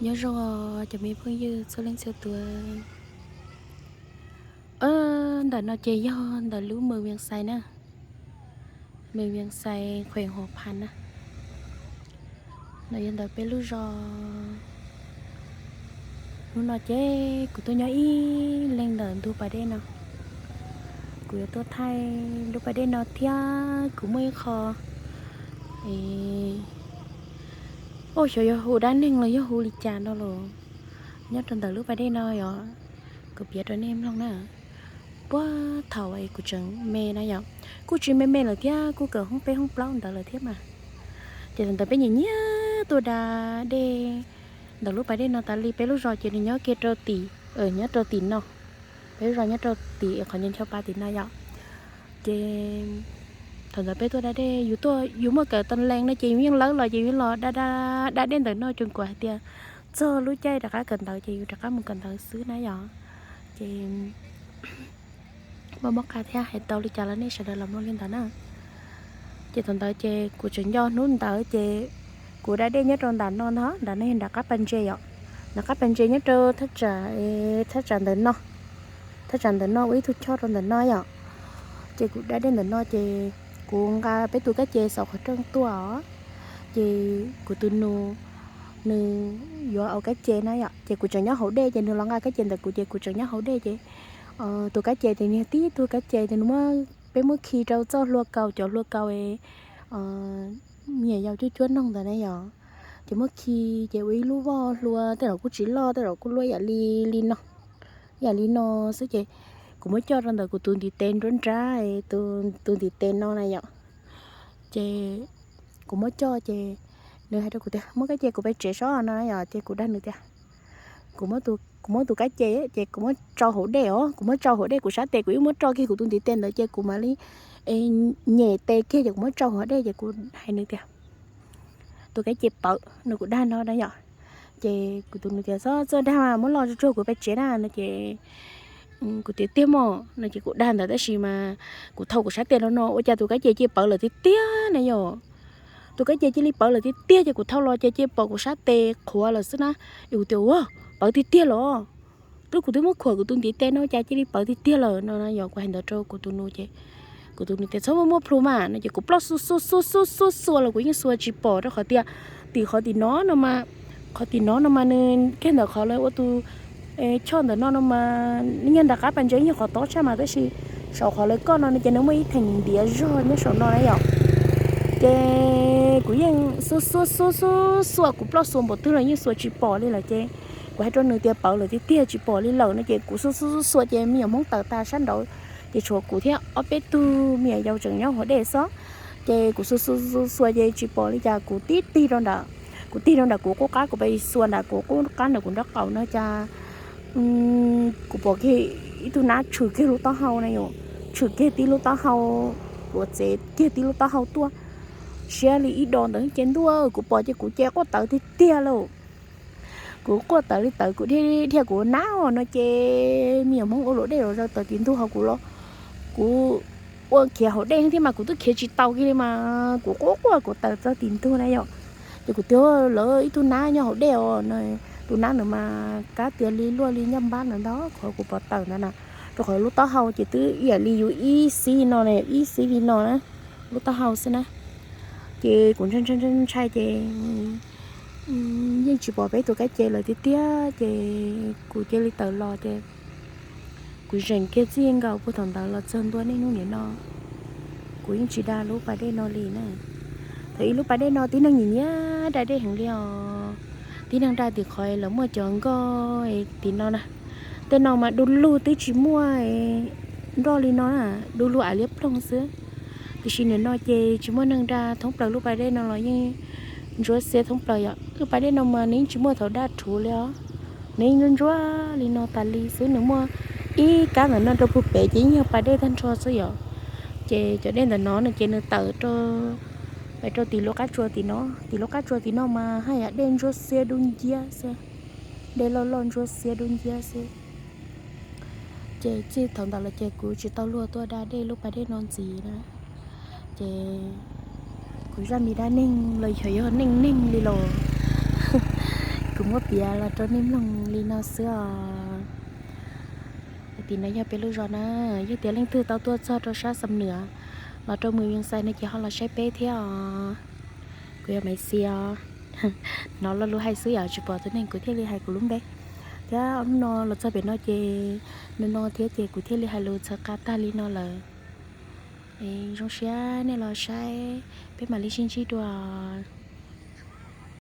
Nyob zoo cov me phooj ywg txhua leej txhua tus. Ntawm no ces yog ntawm lub Mường Viêng Xay na, Mường Viêng Xay, huyện Hùa Phan na. No yog ntawm peb lub zos. Hnub no ces kuv tuaj nyob ib leeg ntawm ntug pas dej no. Kuv yuav tuaj thaij lub pas dej no thiab kuv muaj ib qho, ua xyov yog hu dab neeg los yog hu li cas no los, nyob rau ntawm lub pas dej no yog, kuv piav rau nej mloog na. Puag thaum kuv tseem me na yom, kuj tsis me me lawm thiab, kuj kawm hoob peb hoob plaub ntawd lawm thiab mas. Ces thaum ntawd peb nyiam nyiam tuaj da dej ntawm lub pas dej no tas li. Peb lub zos ces nws nyob kiag rau tim, nyob rau tim no, peb lub zos nyob rau tim qhov ncho ncho pa tim no yom. Ces thaum ntawd peb tuaj da dej, yus tuaj yus muaj kawm tas lees no ces yus yeej lawv los ces yus los da da da dej ntawm no, ces kuv hais tias txog lub caij rov qab kawm ntawv ces yus rov qab mus kawm ntawv xwb na yom. Ces muaj mob qab thiab, hais tau li cas los nej sawv daws los mloog li ntawd na. Ces thaum ntawd ces kuv tseem nco hnub ntawd ces kuv da dej nyob rau nram no ntag, nram no yog nram qab pas ntses yom, nram qab pas ntses nyob rau thaj tsam, thaj tsam ntawm no, thaj tsam ntawm no ua ib tug choj rau ntawm no yom. Ces kuv da dej ntawm no ces kuv nqa peb tus kab ce xauv qhov rooj tuaj os. Ces kuv tus nus nws yuav ua kab ce na yom, ces kuv tseem nyob hauv dej ces nws los nqa kab ce ntawm kuv ces kuv tseem nyob hauv dej ces tus kab ce ces nws yog tib tug kab ce ces nws muab, peb muab khi rau txoj hlua kaus, cov hlua kaus me nyuam yaus cuab cuab noog ntawd na yom. Ces muab khi ces ua ib lub voj hlua, tej zaum kuj tsis loj, tej zaum kuj luaj ib yam li, li no, ib yam li no xwb ces kuv muab coj rau ntawm kuv tus ntiv tes nruab nrab, tus ntiv tes no na yom. Ces kuv muab coj ces nws hais rau kuv tias muab kab ce kuv pes tsev sob no na yom, ces kuv dag nws tias kuv muab tus kab ce ces kuv muab tsau hauv dej os, kuv muab tsau hauv dej, kuv sab tes kuv yeej muab rau kiag kuv tus ntiv tes ntawd ces kuv mam li nyem tes kiag ces kuv muab tsau hauv dej ces kuv hais nws tias tus kab ce pawv no, kuv dag no na yom. Ces kuv tus nus tias txhob txhob dag mas, muab los tsuag tsuag kuv pes tsev na no ces kuv tias tiag mog no ces kuv dag ntawd tab sis mas kuv thau kuv sab tes los no ua cas tus kab ce cia li pawv lawm tiag tiag na yom. Tus kab ce cia li pawv lawm tiag tiag ces kuv thau los ces cia li pom kuv sab tes qhuav lawm xwb na. Es kuv tias ua, pawv tiag tiag los, twb kuv twb muab khuam kuv tus ntiv tes no cas cia li pawv tiag tiag lawm no na yom. Kuv hais ntawd rau kuv tus nus ces kuv tus nus tias txhob muab muab plhu mas no ces kuv ploj xua xua xua xua xua xua los kuv yeej xua tsis pom rau qhov tias tim qhov tim no no mas, qhov tim no no mas nws kiag ntawm qhov lawv ua tus choj ntawm no no mas nws nyob nram qab pas ntses, nyob qhov tob tshaj mas tab sis saum qhov lawv koj no no ces nws muaj ib theem ntiav zog nyob saum no na yom. Ces kuv yeej xua xua xua xua xua, kuv ploj xua npaum twg los yeej xua tsis pom li lawm ces kuv hais rau nws tias pawv lawm tiag tiag tsis pom li lawm no ces kuv xua xua xua xua ces me nyuam hmoob tawm tas sab nraud ces tshuav kuv thiab ob peb tug me nyuam yaus tseem nyob hauv dej xwb. Ces kuv xua xua xua xua ces tsis pom li cas kuv tib tig rau nram, kuv tig rau nram kuv qub qab, kuv pes xua nram kuv qub qab nram kuv nraub qaum no cas kuv pom kiag ib tug nab tshwm kiag lub taub hau na yom, tshwm kiag tib lub taub hau, luav txev kiag tib lub taub hau tuaj siab li ib dos ntawd ces ntuj, kuv pom ces kuv ces quaj tawv tiag tiag lauj. Kuv quaj tawv li tawv, kuv dhia dhia kuv nab os no ces me nyuam hmoob ua luam dej los zaws tawm tim ntug hauv kuv los, kuv ua khiav hauv dej thiab mas kuv twb khiav tsis tau kiag li mas kuv quaj quaj kuv tawm txog tim ntug na yom. Ces kuv tias lawv ib tug nab nyob hauv dej os no, tus nab ntawd mas kab tias li luaj li ncaj npab ntawd ntag qhov kuv pom tawm ntawd na, rau qhov lub taub hau ces twb ib yam li yus ib xib no, ib xib li no na, lub taub hau xwb na. Ces kuv ntshai ntshai ntshai ces yeej tsis pom peb tus kab ce lawm tiag tiag ces kuv cia li tawm los ces kuv zeem kiag txij nkaus puag thaum ntawd los txog ntua niaj hnub nim no kuv yeej tsis da lub pas dej no li na. Thaum ub lub pas dej no tib neeg nyiam nyiam da dej heev li os. Tib neeg da tim qhov lawv muaj cov nkoj tim no na. Tej no mas du lug twb tsis muaj nroj li no na, du lug av liab ploog xwb. Tiam sis nim no ces tsis muaj neeg da, thoob plaws lub pas dej no los yeej ntsuab xiab thoob plaws yom. Lub pas dej no mas nws yeej tsis muaj thaum daj rhuv li os. Nws yeej ntsuab ntsuab li no tas li xwb, nws muaj ib kab ntawm no rau puag pem ces yeej yog pas dej tag nrho xwb yom. Ces cov dej ntawm no no ces nws tawm rau pem rau tim lub qab tsua tim no, tim lub qab tsua tim no mas haj yam dej ntsuab xiab dub nciab xwb, dej loj loj ntsuab xiab dub nciab xwb. Ces txij thaum ntawd los ces kuv tsis tau luag tuaj da dej lub pas dej no ntxiv na. Ces kuv zaj me dab neeg los xyov yog neej neeg li los, kuv Muab piav los rau nej mloog li no xwb os. Tim no yog peb lub zos na, yog tias leej twg tau tuaj txog rau sab Xam Nuam los rau Mws Vias Xais no ces ho los saib peb thiab os. Kuv yog Maiv Xis os. Hnov lo lus hais xwb yom, tsis pom tus neeg kuv thiaj li hais kuv lub npe. Thiab hnub no los txog pem no ces, no no thiab ces kuv thiaj li hais lus txhawv qa tag li no lawm. Zoo siab nej los saib, peb mam li sib ntsib dua.